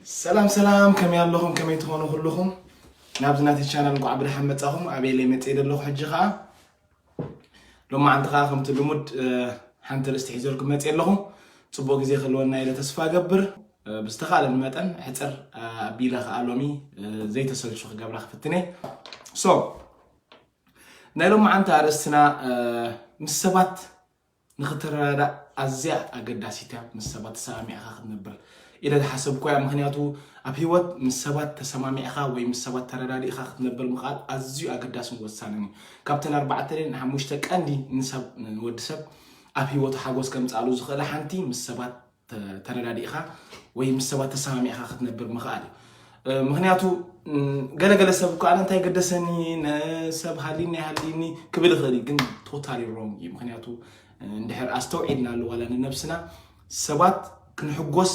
ሰላም ሰላም፣ ከመይ ኣለኹም? ከመይ ትኾኑ ኩልኹም? ናብዚ ናተይ ቻናል እንኳዕ ብደሓን መጻኹም። ኣበየለይ መጽየ ዘለኹ ሕጂ ኸዓ። ሎማዓንቲ ኸዓ ከምቲ ልሙድ፣ እ፣ ሓንቲ ርእስቲ ሒዘልኩም መጽየ ኣለኹ። ጽቡቕ ግዜ ክህልወና ኢለ ተስፋ እገብር። እ፣ ብዝተኻእለኒ መጠን ሕጽር፣ እ፣ ኣቢለ ኸዓ ሎሚ፣ እ፣ ዘይተሰልቹ ክገብራ ክፍትን እየ። ሶ፣ ናይ ሎማዓንቲ ኣርእስትና፣ እ፣ ምስ ሰባት ንኽትረዳዳእ ኣዝያ ኣገዳሲት እያ። ምስ ሰባት ተሰማሚዕኻ ክትነብር ኢለ ዝሓሰብኩ እያ። ምኽንያቱ ኣብ ህይወት ምስ ሰባት ተሰማሚዕኻ ወይ ምስ ሰባት ተረዳዲእኻ ክትነብር ምኽኣል ኣዝዩ ኣገዳስን ወሳንን እዩ። ካብተን ኣርባዕተ ድየን ሓሙሽተ ቀንዲ ንሰብ፣ ንወዲ ሰብ ኣብ ህይወቱ ሓጎስ ከምጽኣሉ ዝኽእላ ሓንቲ ምስ ሰባት ተ-፣ ተረዳዲእኻ ወይ ምስ ሰባት ተሰማሚዕኻ ክትነብር ምኽኣል እዩ። እ፣ ምኽንያቱ፣ እም፣ ገለገለ ሰብ እኮ ኣነ እንታይ ገደሰኒ፣ ንሰብ ሃሊኒ ኣይሃሊኒ ክብል ይኽእል እዩ፣ ግን ቶታሊ ሮንግ እዩ። ምኽንያቱ፣ እ፣ እንድሕር ኣስተውዒልናሉ ዋላ ንነብስና ሰባት ክንሕጎስ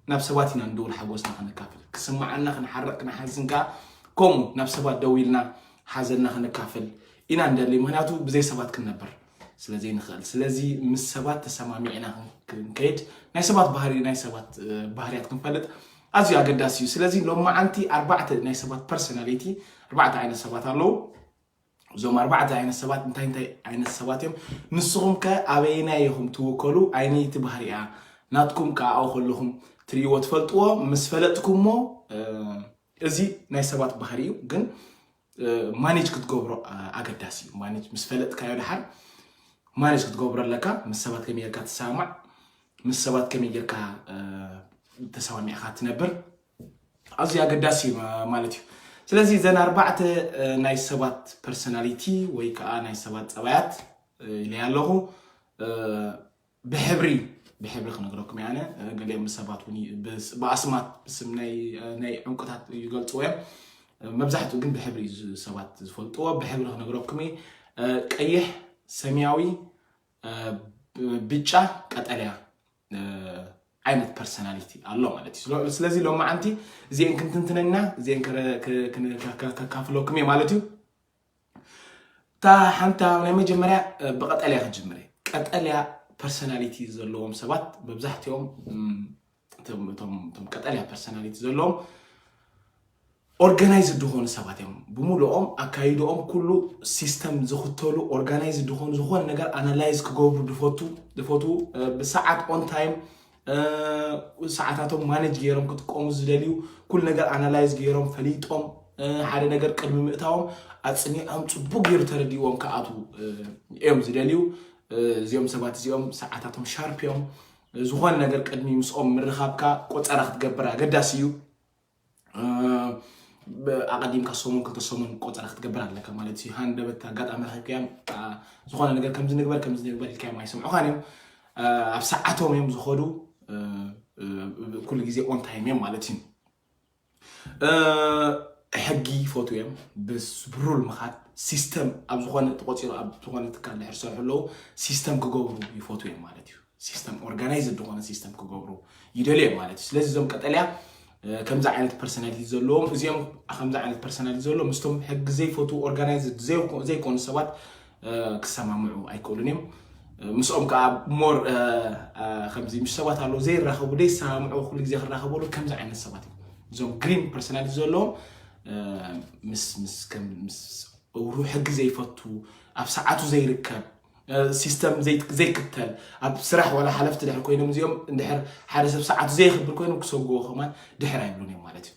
ናብ ሰባት ኢና ንድውል ሓጎስና ክንካፍል፣ ክስምዓና ክንሓርቕ ክንሓዝን ከኣ ከምኡ ናብ ሰባት ደዊልና ሓዘንና ክንካፍል ኢና እንደሊ። ምኽንያቱ ብዘይ ሰባት ክንነብር ስለ ዘይንኽእል። ስለዚ ምስ ሰባት ተሰማሚዕና ክን-፣ ክንከይድ ናይ ሰባት ባህሪ፣ ናይ ሰባት፣ እ፣ ባህርያት ክንፈልጥ ኣዝዩ ኣገዳሲ እዩ። ስለዚ ሎማዓንቲ ኣርባዕተ ናይ ሰባት ፐርሶናሊቲ፣ ኣርባዕተ ዓይነት ሰባት ኣለዉ። እዞም ኣርባዕተ ዓይነት ሰባት እንታይ እንታይ ዓይነት ሰባት እዮም? ንስኹም ከ ኣበየናይ ኢኹም ትውከሉ? ኣየነይቲ ባህሪ እያ ናትኩም? ከኣ ኣብኡ ከለኹም ትርእይዎ ትፈልጥዎ። ምስ ፈለጥኩሞ፣ እ፣ እዚ ናይ ሰባት ባህሪ እዩ፣ ግን፣ እ፣ ማኔጅ ክትገብሮ፣ እ፣ ኣገዳሲ እዩ። ማኔጅ ምስ ፈለጥካዮ ደሓር ማኔጅ ክትገብሮ ኣለካ። ምስ ሰባት ከመይ ጌርካ ትሰማማዕ፣ ምስ ሰባት ከመይ ጌርካ፣ እ፣ ተሰማሚዕካ ትነብር ኣዝዩ ኣገዳሲ እዩ ማ-፣ ማለት እዩ። ስለዚ እዘን ኣርባዕተ፣ እ፣ ናይ ሰባት ፐርሶናሊቲ ወይ ከዓ ናይ ሰባት ጸባያት፣ እ፣ ኢለያ ኣለኹ። እ፣ ብሕብሪ፣ ብሕብሪ ክነግረኩም እየ ኣነ። እ፣ ገሊኦም ሰባት እውን ይ-፣ ብስ-፣ ብኣስማት፣ ብስም ናይ፣ እ፣ ናይ ዕንቁታት ይገልጽዎ እዮም። እ፣ መብዛሕትኡ ግን ብሕብሪ እዩ ዝ-፣ ሰባት ዝፈልጥዎ። ብሕብሪ ክነግረኩም እየ። እ፣ ቀይሕ፣ ሰማያዊ፣ እ፣ ብ-፣ ብጫ፣ ቀጠልያ፣ እ፣ ዓይነት ፐርሶናሊቲ ኣሎ ማለት እዩ። ስለ-፣ ስለዚ ሎማዓንቲ እዚአን ክንትንትነና፣ እዚአን ከረ-፣ ክ-፣ ክን-፣ ከ-፣ ከ-፣ ከካፍለኩም እየ ማለት እዩ። እታ ሓንታ ናይ መጀመርያ፣ እ፣ ብቀጠልያ ክጅምር እየ። ቀጠልያ ፐርሶናሊቲ ዘለዎም ሰባት መብዛሕትኦም፣ እም፣ እቶም፣ እቶም፣ እቶም ቀጠልያ ፐርሶናሊቲ ዘለዎም ኦርጋናይዝድ ዝኾኑ ሰባት እዮም። ብምሉኦም ኣካይድኦም ኩሉ ሲስተም ዝኽተሉ፣ ኦርጋናይዝድ ዝኾኑ፣ ዝኾነ ነገር ኣናላይዝ ክገብሩ ድፈቱ-፣ ድፈቱ፣ እ፣ ብሰዓት ኦን ታይም፣ እ፣ ሰዓታቶም ማኔጅ ገይሮም ክጥቀሙ ዝደልዩ፣ ኩሉ ነገር ኣናላይዝ ገይሮም ፈሊጦም፣ እ፣ ሓደ ነገር ቅድሚ ምእታዎም ኣጽኒዖም ጽቡቅ ገይሩ ተረዲእዎም ክኣትዉ፣ እ፣ እዮም ዝደልዩ። እ፣ እዚኦም ሰባት እዚኦም ሰዓታቶም ሻርፕ እዮም። ዝኾነ ነገር ቅድሚ ምስኦም ምርኻብካ ቆጸራ ክትገብር ኣገዳሲ እዩ። እ፣ ብ-፣ ኣቐዲምካ ሰሙን ክልተ ሰሙን ቆጸራ ክትገብር ኣለካ ማለት እዩ። ሃንደበት ኣጋጣሚ ረኺብካዮም፣ ኣ፣ ዝኾነ ነገር ከምዚ ንግበር፣ ከምዚ ንግበር ኢልካዮም ኣይሰምዑኻን እዮም። እ፣ ኣብ ሰዓቶም እዮም ዝኸዱ። እ፣ እ፣ ኩሉ ግዜ ኦን ታይም እዮም ማለት እዩ። እ፣ ሕጊ ይፈትዉ እዮም። ብስ-፣ ብሩል ምኻድ፣ ሲስተም ኣብ ዝኾነ ተቆጺሩ፣ ኣብ ዝኾነ ትካል ድሕር ዝሰርሑ ኣለዉ፣ ሲስተም ክገብሩ ይፈትዉ እዮም ማለት እዩ። ሲስተም፣ ኦርጋናይዝድ ዝኾነ ሲስተም ክገብሩ ይደልዩ እዮም ማለት እዩ። ስለዚ እዞም ቀጠልያ፣ እ፣ ከምዚ ዓይነት ፐርሶናሊቲ ዘለዎም፣ እዚኦም ከምዚ ዓይነት ፐርሶናሊቲ ዘለዎም፣ ምስቶም ሕጊ ዘይፈትዉ፣ ኦርጋናይዝድ ዘይኮ-፣ ዘይኮኑ ሰባት፣ እ፣ ክሰማምዑ ኣይክእሉን እዮም። እ፣ ምስኦም ከዓ ሞር፣ እ፣ እ፣ ከምዚ ምስ ሰባት ኣለዉ ዘይራኸቡ፣ ዘይሰማምዑ፣ ኩሉ ግዜ ክራኸቡ ኣለዉ፣ ከምዚ ዓይነት ሰባት እዮም። እዞም ግሪን ፐርሶናሊቲ ዘለዎም፣ እ፣ ምስ፣ ምስ፣ ከም፣ ምስ እውሩ ሕጊ ዘይፈቱ፣ ኣብ ሰዓቱ ዘይርከብ፣ እ፣ ሲስተም ዘይ-፣ ዘይክተል፣ ኣብ ስራሕ ዋላ ሓለፍቲ ድሕር ኮይኖም እዚኦም እንድሕር ሓደ ሰብ ሰዓቱ ዘየኽብር ኮይኖም ክሰግዎ ከማን ድሕር ኣይብሉን እዮም ማለት እዩ።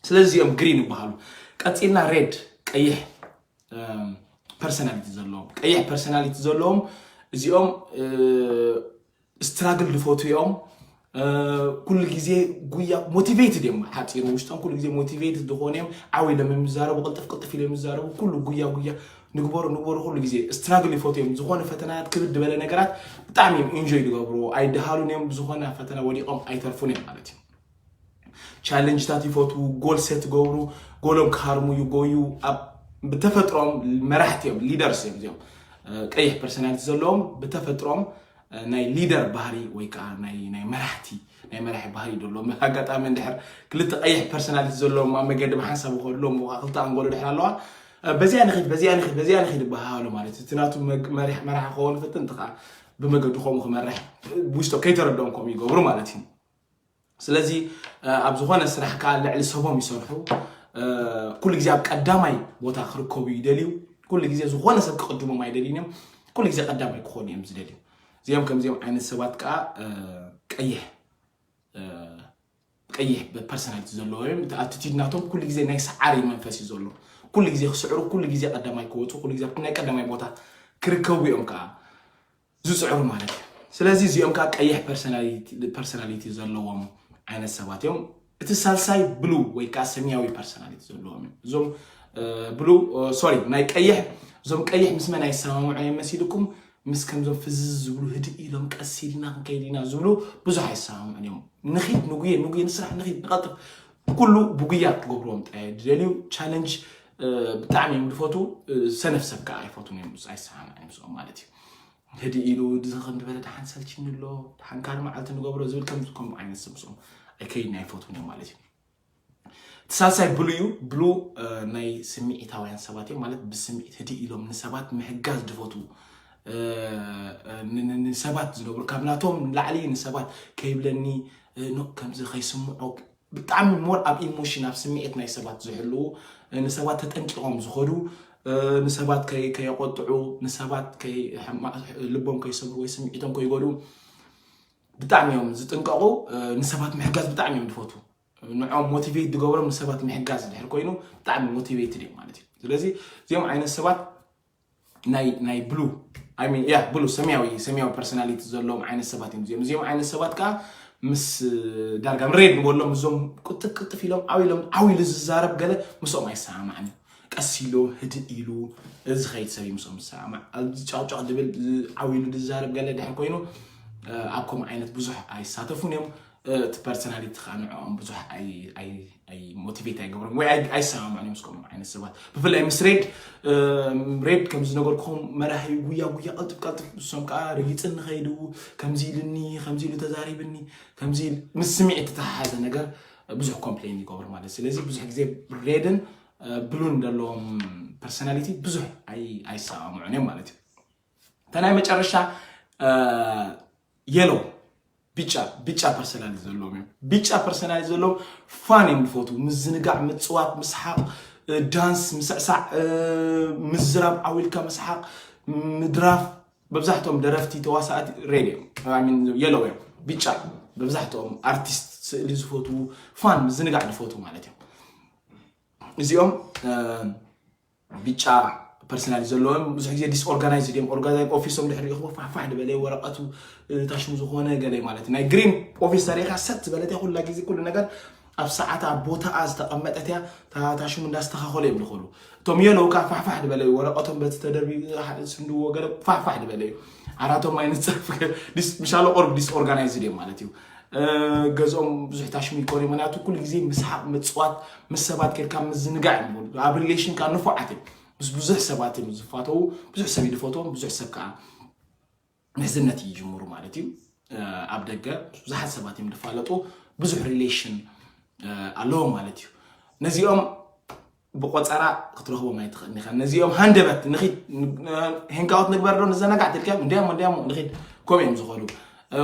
ስለዚ እዚኦም ግሪን ይበሃሉ። ቀጺልና ሬድ፣ ቀይሕ፣ እም፣ ፐርሰናሊቲ ዘለዎም፣ ቀይሕ ፐርሰናሊቲ ዘለዎም እዚኦም፣ እ፣ ስትራግል ዝፈትዉ እዮም። እ፣ ኩሉ ግዜ ጉያ ሞቲቬትድ እዮም። ሓፂሩ ውሽጦም ኩሉ ግዜ ሞቲቬትድ ዝኾኑ እዮም። ዓው ኢሎም እዮም ዝዛረቡ፣ ቅልጥፍ ቅልጥፍ ኢሎም ይዛረቡ። ኩሉ ጉያ ጉያ ንግበሩ ንግበሩ፣ ኩሉ ግዜ ስትራግል ይፈትዉ እዮም። ዝኾነ ፈተናታት ክብድ ዝበለ ነገራት ብጣዕሚ እዮም ኢንጆይ ዝገብርዎ። ኣይደሃሉን እዮም። ብዝኾነ ፈተና ወዲቖም ኣይተርፉን እዮም ማለት እዩ። ቻለንጅታት ይፈትዉ፣ ጎል ሴት ይገብሩ፣ ጎሎም ክሃርሙ ይጎዩ። ኣብ ብተፈጥሮም መራሕቲ እዮም፣ ሊደርስ እዮም እዚኦም። እ፣ ቀይሕ ፐርሰናሊቲ ዘለዎም ብተፈጥሮም፣ እ፣ ናይ ሊደር ባህሪ ወይ ከዓ ናይ፣ ናይ መራሕቲ፣ ናይ መራሒ ባህሪ እዩ ዘለዎም። ኣጋጣሚ እንድሕር ክልተ ቀይሕ ፐርሰናሊቲ ዘለዎም ኣብ መገዲ ብሓንሳብ ይኸዱ ኣለዉ፣ ክልተ ኣንጎሎ ድሕር ኣለዋ። እ፣ በዚኣ ንኺድ፣ በዚኣ ንኺድ፣ በዚኣ ንኺድ ይበሃሃሉ ማለት እዩ። እቲ ናቱ መግ-፣ መሪሕ መራሒ ክኸውን ይፈትን፣ እቲ ከዓ ብመገዱ ከምኡ ክመርሕ፣ ውሽጦ ከይተረድኦም ከምኡ ይገብሩ ማለት እዩ። ስለዚ ኣብ ዝኾነ ስራሕ ከዓ ልዕሊ ሰቦም ይሰርሑ። ኩሉ ግዜ ኣብ ቀዳማይ ቦታ ክርከቡ ይደልዩ። ኩሉ ግዜ ዝኾነ ሰብ ክቕድሞም ኣይደልዩን እዮም። ኩሉ ግዜ ቀዳማይ ክኾኑ እዮም ዝደልዩ። እዚኦም ከምዚኦም ዓይነት ሰባት ከዓ ቀይሕ ቀይሕ ፐርሶናሊቲ ዘለዎ እዮም። እቲ ኣቲቲድ ናቶም ኩሉ ግዜ ናይ ሰዓሪ መንፈስ እዩ ዘሎ። ኩሉ ግዜ ክስዕሩ፣ ኩሉ ግዜ ቀዳማይ ክወፁ፣ ኩሉ ግዜ ኣብቲ ናይ ቀዳማይ ቦታ ክርከቡ እዮም ከዓ ዝፅዕሩ ማለት እዩ። ስለዚ እዚኦም ከዓ ቀይሕ ፐርሶናሊቲ ዘለዎም ዓይነት ሰባት እዮም። እቲ ሳልሳይ ብሉ ወይ ከዓ ሰማያዊ ፐርሶናሊቲ ዘለዎም እዮም። እዞም ብሉ ሶሪ ናይ ቀይሕ እዞም ቀይሕ ምስ መን ኣይሰማምዑ እዮም መሲልኩም? ምስ ከምዞም ፍዝዝ ዝብሉ ህድእ ኢሎም ቀስ ኢልና ክንከይድ ኢና ዝብሉ ብዙሕ ኣይሰማምዑን እዮም። ንኺድ ንጉየ ንጉየ ንስራሕ ንኺድ ንቐልጥፍ ኩሉ ብጉያ ክገብርዎም ጥራይ ድደልዩ ቻለንጅ ብጣዕሚ እዮም ዝፈቱ። ሰነፍ ሰብ ከዓ ኣይፈቱን እዮም ኣይሰማምዑን እዮም ምስኦም ማለት እዩ። ህድእ ኢሉ ድዚ ከም ዝበለ ደሓን ሰልችኒ ኣሎ ደሓን ካልእ መዓልቲ ንገብሮ ዝብል ከም ከምኡ ዓይነት ሰብ ምስኦም ኣይከይድን ኣይፈቱን እዮም ማለት እዩ። እቲ ሳልሳይ ብሉ እዩ። ብሉ ናይ ስምዒታውያን ሰባት እዮም ማለት ብስምዒት ህድእ ኢሎም ንሰባት ምሕጋዝ ድፈቱ ንሰባት ዝነብሩ ካብ ናቶም ላዕሊ ንሰባት ከይብለኒ ከምዚ ከይስምዖ ብጣዕሚ ሞር ኣብ ኢሞሽን ኣብ ስምዒት ናይ ሰባት ዝሕልዉ ንሰባት ተጠንቂቖም ዝኸዱ ንሰባት ከየቆጥዑ ንሰባት ልቦም ከይሰብሩ ወይ ስምዒቶም ከይጎዱ ብጣዕሚ እዮም ዝጥንቀቑ። ንሰባት ምሕጋዝ ብጣዕሚ እዮም ዝፈትዉ። ንዖም ሞቲቬት ዝገብሮም ንሰባት ምሕጋዝ ድሕር ኮይኑ ብጣዕሚ ሞቲቬትድ እዮም ማለት እዩ። ስለዚ እዚኦም ዓይነት ሰባት ናይ ናይ ብሉ ያ ብሉ ሰማያዊ ሰማያዊ ፐርሶናሊቲ ዘለዎም ዓይነት ሰባት እዮም እዚኦም እዚኦም ዓይነት ሰባት ከዓ ምስ ዳርጋ ሬድ ንበሎም እዞም ቅጥፍ ቅጥፍ ኢሎም ዓው ኢሎም ዓው ኢሉ ዝዛረብ ገለ ምስኦም ኣይሰማማዕን እዩ። ቀስ ኢሉ ህድእ ኢሉ ዝኸይድ ሰብ እዩ ምስኦም ዝሰማማዕ ኣብዚ ጫቕጫቕ ድብል ዓው ኢሉ ዝዛረብ ገለ ድሕር ኮይኑ ኣብ ከምኡ ዓይነት ብዙሕ ኣይሳተፉን እዮም። እቲ ፐርሶናሊቲ ከዓ ንዕኦም ብዙሕ ሞቲቬት ኣይገብሮም ወይ ኣይሰማምዑን እዮም ስከምኡ ዓይነት ሰባት ብፍላይ ምስ ሬድ ሬድ ከም ዝነገርኩም መራሒ ጉያ ጉያ ቀልጥፍ ቀልጥፍ እሶም ከዓ ርጊፅኒ ከይዱ ከምዚ ኢልኒ ከምዚ ኢሉ ተዛሪብኒ ከምዚ ምስ ስምዒት ዝተሓሓዘ ነገር ብዙሕ ኮምፕሌን ይገብሩ ማለት ስለዚ ብዙሕ ግዜ ሬድን ብሉን ዘለዎም ፐርሶናሊቲ ብዙሕ ኣይሰማምዑን እዮም ማለት እዩ። እታ ናይ መጨረሻ የሎ ብጫ ብጫ ፐርሰናሊቲ ዘለዎም እዮም። ብጫ ፐርሰናሊቲ ዘለዎም ፋን እዮም ዝፈትዉ። ምዝንጋዕ፣ ምፅዋት፣ ምስሓቕ፣ ዳንስ፣ ምስዕሳዕ፣ ምዝራብ፣ ዓው ኢልካ ምስሓቕ፣ ምድራፍ። መብዛሕትኦም ደረፍቲ ተዋሳእቲ ሬድ እዮም የሎ እዮም። ብጫ መብዛሕትኦም ኣርቲስት ስእሊ ዝፈትዉ ፋን ምዝንጋዕ ዝፈትዉ ማለት እዮም። እዚኦም ብጫ ፐርሰናሊ ዘለዎም ብዙሕ ግዜ ዲስኦርጋናይዝ ድዮም ኦርጋናይዝ ኦፊሶም ድሕሪ ይኽቦ ፋሕፋሕ ዝበለ ወረቐቱ ታሽሙ ዝኾነ ገለ ማለት ናይ ግሪን ኦፊስ ተሪእካ ሰት ዝበለት ኩላ ግዜ ኩሉ ነገር ኣብ ሰዓታ ኣብ ቦታኣ ዝተቐመጠት እያ። ታሽሙ እንዳስተኻኸሉ እዮም ዝኽእሉ። እቶም የለው ከዓ ፋሕፋሕ ዝበለ እዩ ወረቐቶም በቲ ተደርቢ ስንድዎ ገለ ፋሕፋሕ ዝበለ እዩ። ዓራቶም ኣይንፀፍ ምሻሎ ቁርብ ዲስኦርጋናይዝ ድዮም ማለት እዩ። ገዝኦም ብዙሕ ታሽሙ ይኮነ ምክንያቱ ኩሉ ግዜ ምስሓቅ ምፅዋት ምስ ሰባት ጌርካ ምዝንጋዕ እዮም ኣብ ሪሌሽን ካ ንፉዓት እዮም ምስ ብዙሕ ሰባት እዮም ዝፋተው ብዙሕ ሰብ ይድፈትዎም ብዙሕ ሰብ ከዓ ምሕዝነት ይጅምሩ ማለት እዩ ኣብ ደገ ብዙሓት ሰባት እዮም ዝፋለጡ ብዙሕ ሪሌሽን ኣለዎ ማለት እዩ ነዚኦም ብቆፀራ ክትረኽቦም ኣይትኽእል ኢኻ ነዚኦም ሃንደበት ንኺድ ሄንጋውት ንግበር ዶ ንዘናጋዕ ትልካዮም እንዲያሞ እንዲያሞ ንኺድ ከምኡ እዮም ዝኾኑ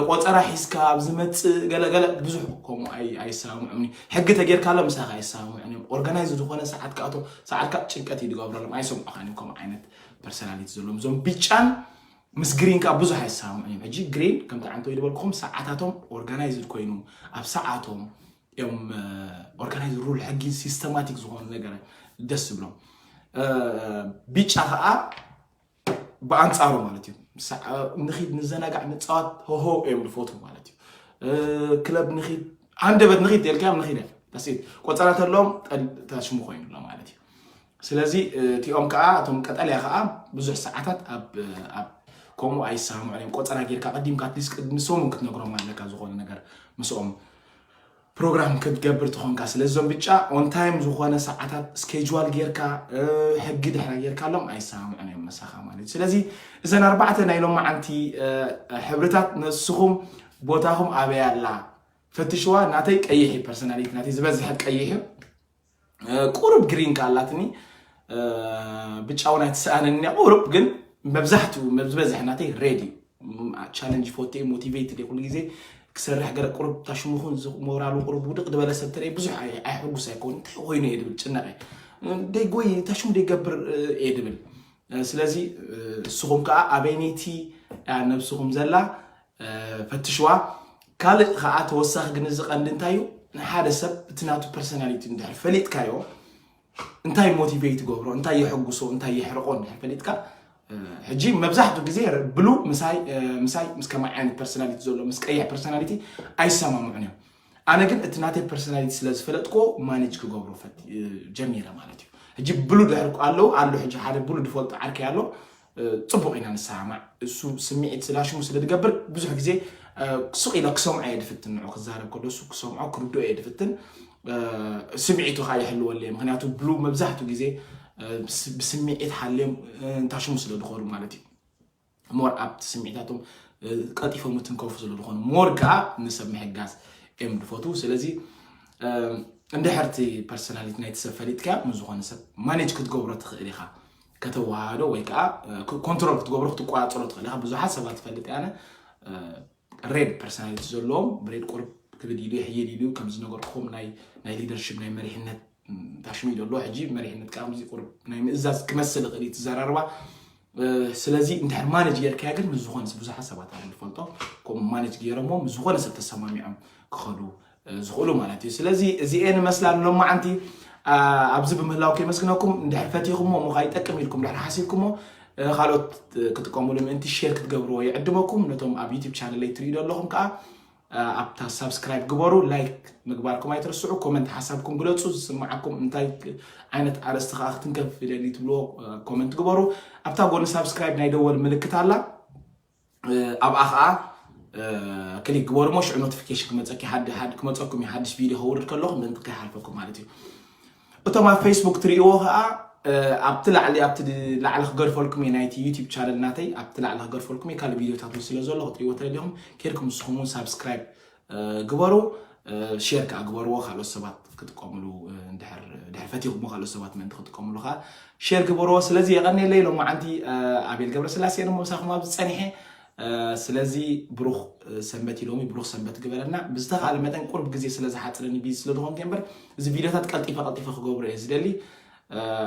ቆፀራ ሒዝካ ኣብ ዝመፅእ ገለገለ ብዙሕ ከምኡ ኣይሰማምዑኒ ሕጊ ተጌርካሎ ምሳኻ ኣይሰማምዑን እዮም ኦርጋናይዝ ዝኾነ ሰዓት ካኣቶ ሰዓትካ ጭንቀት እዩ ዝገብረሎም ኣይሰምዑኻን እዮም ከምኡ ዓይነት ፐርሰናሊቲ ዘለዎም እዞም ብጫን ምስ ግሪን ከዓ ብዙሕ ኣይሰማምዑን እዮም ሕጂ ግሪን ከምቲ ዓንተወይ ዝበልኩኹም ሰዓታቶም ኦርጋናይዝድ ኮይኑ ኣብ ሰዓቶም እዮም ኦርጋናይዝ ሩል ሕጊ ሲስተማቲክ ዝኾኑ ነገር ደስ ዝብሎም ቢጫ ከዓ ብኣንፃሩ ማለት እዩ ንኺድ ንዘናጋዕ ንፃወት ሆሆ እዮም ዝፈትዉ ማለት እዩ ክለብ ንኺድ ሃንደበት ንኺድ የልካዮም ንኺድ ዳሴት ቆፀራ ተለዎም ታሽሙ ኮይኑ ኣሎ ማለት እዩ ስለዚ እቲኦም ከዓ እቶም ቀጠልያ ከዓ ብዙሕ ሰዓታት ኣብ ከምኡ ኣይሰማምዑን እዮም ቆፀራ ጌርካ ቀዲምካ ኣትሊስ ቅድሚ ሰሙን ክትነግሮም ኣለካ ዝኾነ ነገር ምስኦም ፕሮግራም ክትገብር ትኾንካ ስለዞም ብጫ ኦንታይም ዝኾነ ሰዓታት ስኬጅዋል ጌርካ ሕጊ ድሕራ ጌርካሎም ኣይሰማምዑን እዮም መሳኻ ማለት እዩ ስለዚ እዘን ኣርባዕተ ናይ ሎማዓንቲ ሕብርታት ነስኹም ቦታኹም ኣበይ ኣላ ፈትሽዋ ናተይ ቀይሕ እዩ ፐርሰናሊቲ ናተይ ዝበዝሐ ቀይሕ እዩ ቁሩብ ግሪን ከኣላትኒ ብጫውን ኣይትሰኣነኒ ቁሩብ ግን መብዛሕትኡ ዝበዝሐ ናተይ ሬድ እዩ ቻለንጅ ፎቴ ሞቲቬትድ ኩሉ ግዜ ክሰርሕ ገለ ቁሩብ ታሽሙ ኹን ሞራሉ ቁሩብ ውድቕ ዝበለ ሰብ ተለይ ብዙሕ ኣይ- ኣይሕጉስ ኣይኮን። እንታይ ኮይኑ እየ ድብል ጭነቐ ደይጎይ ታሽሙ ደይገብር እየ ድብል። ስለዚ እስኹም ከዓ ኣበይነይቲ እያ ነብስኹም ዘላ ፈትሽዋ። ካልእ ከዓ ተወሳኺ ግን እዚ ቀንዲ እንታይ እዩ? ንሓደ ሰብ እቲ ናቱ ፐርሶናሊቲ እንድሕር ፈሊጥካዮ እንታይ ሞቲቬት ይገብሮ እንታይ የሐጉሶ እንታይ የሕርቆ እንድሕር ፈሊጥካ ሕጂ መብዛሕትኡ ግዜ ብሉ ምሳይ ምሳይ ምስ ከማይ ዓይነት ፐርሶናሊቲ ዘሎ ምስ ቀይሕ ፐርሶናሊቲ ኣይሰማምዑን እዮም። ኣነ ግን እቲ ናተይ ፐርሶናሊቲ ስለ ዝፈለጥኮ ማኔጅ ክገብሮ ጀሚረ ማለት እዩ። ሕጂ ብሉ ድሕር ኣለዉ ኣሎ ሕጂ ሓደ ብሉ ድፈልጦ ዓርከይ ኣሎ ፅቡቅ ኢና ንሰማማዕ። እሱ ስምዒት ስላሽሙ ስለ ዝገብር ብዙሕ ግዜ ሱቅ ኢለ ክሰምዖ እየ ድፍትን ንዑ ክዛረብ ከሎ እሱ ክሰምዖ ክርድኦ እየ ድፍትን። ስምዒቱ ከዓ ይሕልወለየ ምክንያቱ ብሉ መብዛሕትኡ ግዜ ብስምዒት ሓልዮም እንታሽሙ ስለ ዝኾኑ ማለት እዩ። ሞር ኣብቲ ስምዒታቶም ቀልጢፎም ትንከፉ ስለ ዝኾኑ ሞር ከዓ ንሰብ ምሕጋዝ እዮም ድፈትዉ። ስለዚ እንድሕርቲ ፐርሶናሊቲ ናይቲ ሰብ ፈሊጥካ ምስ ዝኾነ ሰብ ማኔጅ ክትገብሮ ትኽእል ኢኻ። ከተዋሃዶ ወይ ከዓ ኮንትሮል ክትገብሮ ክትቆፃፀሮ ትኽእል ኢኻ። ብዙሓት ሰባት ትፈልጥ ያነ ሬድ ፐርሶናሊቲ ዘለዎም ብሬድ ቁርብ ክብል ኢሉ ይሕይል ኢሉ ከም ዝነገርኩም ናይ ናይ ሊደርሽፕ ናይ መሪሕነት ታሽሙ ኢሉ ኣሎ። ሕጂ መሪሕነት ከዓ ከምዚ ቁርብ ናይ ምእዛዝ ክመስል ይኽእል እዩ ትዘራርባ። ስለዚ እንድሕር ማነጅ ጌርካያ ግን ምስ ዝኾነ ብዙሓት ሰባት ኣነ ዝፈልጦ ከምኡ ማነጅ ገይሮሞ ምስ ዝኾነ ሰብ ተሰማሚዖም ክኸዱ ዝኽእሉ ማለት እዩ። ስለዚ እዚኤን መስላ ንሎማዓንቲ ኣብዚ ብምህላው ከመስግነኩም። እንድሕር ፈቲኹሞ እሞ ይጠቅም ኢልኩም ድሕር ሓሲብኩሞ ካልኦት ክጥቀሙሉ ምእንቲ ሼር ክትገብርዎ ይዕድመኩም። ነቶም ኣብ ዩቲብ ቻነለይ ትሪኡ ዘለኹም ከዓ ኣብታ ሳብስክራይብ ግበሩ፣ ላይክ ምግባርኩም ኣይትርስዑ፣ ኮመንት ሓሳብኩም ግለፁ፣ ዝስማዓኩም እንታይ ዓይነት ኣርእስቲ ከዓ ክትንከፍ ይደሊ ትብልዎ ኮመንት ግበሩ። ኣብታ ጎኒ ሳብስክራይብ ናይ ደወል ምልክት ኣላ ኣብኣ ከዓ ክሊክ ግበሩ ሞ ሽዑ ኖቲፊኬሽን ክመፀኪ ሓድ ሓድ ክመፀኩም እዩ ሓድሽ ቪዲዮ ከውርድ ከለኹ ምእንቲ ከይሓልፈኩም ማለት እዩ። እቶም ኣብ ፌስቡክ ትርእይዎ ከዓ ኣብቲ ላዕሊ ኣብቲ ላዕሊ ክገድፈልኩም እየ ናይቲ ዩቲብ ቻነል ናተይ ኣብቲ ላዕሊ ክገድፈልኩም እየ ካልእ ቪዲዮታት ስለ ዘሎ ክትርእይዎ ተደሊኹም ከድኩም ንስኹም እውን ሳብስክራይብ ግበሩ። ሼር ከዓ ግበርዎ ካልኦት ሰባት ክጥቀምሉ ድሕር ፈቲኹሞ ካልኦት ሰባት ምእንቲ ክጥቀምሉ ከዓ ሼር ግበርዎ። ስለዚ የቐኒየለይ ሎማዓንቲ ኣቤል ገብረስላሴ እየ ምሳኹም ኣብዚ ፀኒሐ። ስለዚ ብሩኽ ሰንበት እዩ ሎሚ ብሩኽ ሰንበት ግበረና። ብዝተኻለ መጠን ቁርብ ግዜ ስለ ዝሓፅረኒ ቢዚ ስለ ዝኾንኩ እምበር እዚ ቪዲዮታት ቀልጢፈ ቀልጢፈ ክገብሮ እየ ዝደሊ።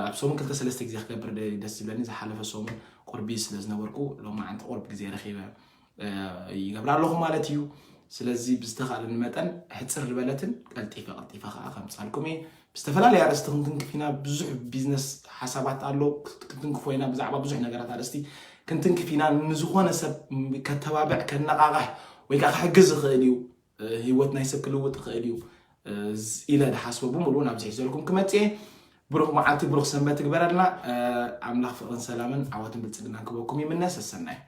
ኣብ ሰሙን ክልተ ሰለስተ ግዜ ክገብር ደስ ዝብለኒ ዝሓለፈ ሰሙን ቁርብ ቢዚ ስለ ዝነበርኩ ሎማዓንቲ ቁርብ ግዜ ረኺበ ይገብራ ኣለኹ ማለት እዩ። ስለዚ ብዝተኻለኒ መጠን ሕፅር ዝበለትን ቀልጢፈ ቀልጢፈ ከዓ ከምፃልኩም እየ። ብዝተፈላለየ ኣርእስቲ ክንትንክፍ ኢና። ብዙሕ ቢዝነስ ሓሳባት ኣሎ ክትንክፎ ኢና። ብዛዕባ ብዙሕ ነገራት ኣርእስቲ ክንትንክፍ ኢና። ንዝኾነ ሰብ ከተባብዕ ከነቓቕሕ ወይ ከዓ ክሕግዝ ዝኽእል እዩ። ህይወት ናይ ሰብ ክልውጥ ይኽእል እዩ ኢለ ድሓስቦ ብምሉኡ ናብዚ ሒዘልኩም ክመፅእ እየ። ብሩኽ መዓልቲ ብሩኽ ሰንበት ትግበረልና። ኣምላኽ ፍቕርን ሰላምን ዓወትን ብልፅግናን ክበኩም ይምነ። ሰሰናዩ።